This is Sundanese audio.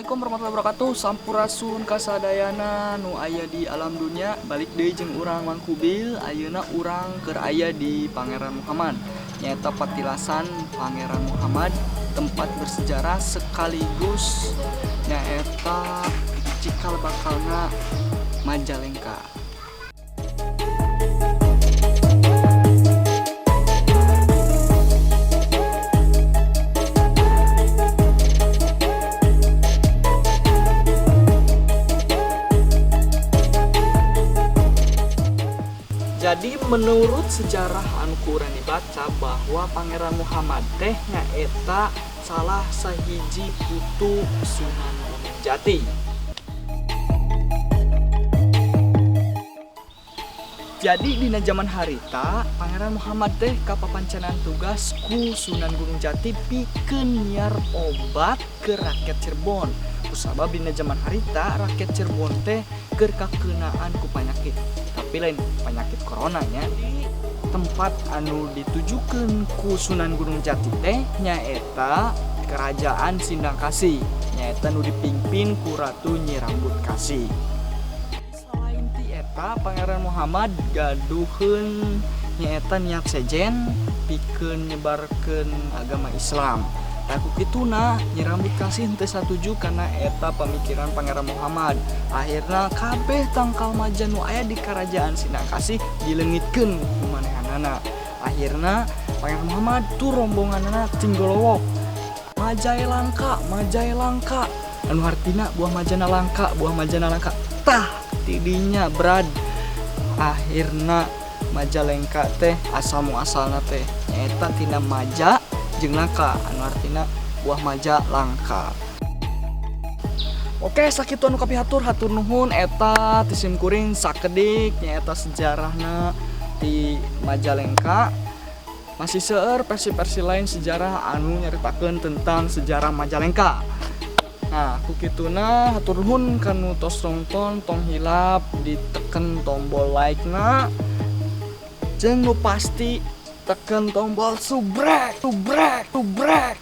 Assalamualaikum warahmatullahi wabarakatuh. Sampurasun kasadayana nu aya di alam dunia. Balik deui jeung urang Mang Kubil. Ayeuna urang keur aya di Pangeran Muhammad, nyaeta patilasan Pangeran Muhammad, tempat bersejarah sekaligus nyaeta cikal bakalna Majalengka. Jadi menurut sejarah anu ku urang dibaca bahwa Pangeran Muhammad teh nyaeta salah sahiji putu Sunan Gunung Jati. Jadi dina zaman harita Pangeran Muhammad teh kapapancenan tugas ku Sunan Gunung Jati pikeun nyiar obat ke rakyat Cirebon. Kusabab dina zaman harita rakyat Cirebon teh keur kakeunaan ku panyakit, tapi lain penyakit corona nya. Di tempat anu ditujukeun ku Sunan Gunung Jati teh nyaeta Kerajaan Sindangkasih, nyaeta nu dipimpin ku Ratu Nyi Rambut Kasih. Selain ti eta, Pangeran Muhammad gaduheun nyaeta niat sejen pikeun nyebarkeun agama Islam. Tah ku kituna Nyi Rambut Kasih henteu satuju karena eta pamikiran Pangeran Muhammad. Akhirna kabeh tangkal maja nu aya di Kerajaan Sindangkasih dileungitkeun ku manehanana. Akhirna Pangeran Muhammad tur rombonganana tinggolowok. Majae langka, majae langka. Anu hartina buah majana langka, buah majana langka. Tah tidinya brad. Akhirna Majalengka teh asal muasalna teh nyaeta tina maja jeung langka, anu artina buah maja langka. Oke, sakitu anu kapihatur, hatur nuhun eta ti sim kuring sakedik nyaeta sejarahna ti Majalengka. Masih seueur versi-versi lain sejarah anu nyaritakeun tentang sejarah Majalengka. Nah, ku kituna hatur nuhun kanu tos nonton, tong hilap diteken tombol like-na. Jeung nu pasti tekan tombol subrek, subrek, subrek.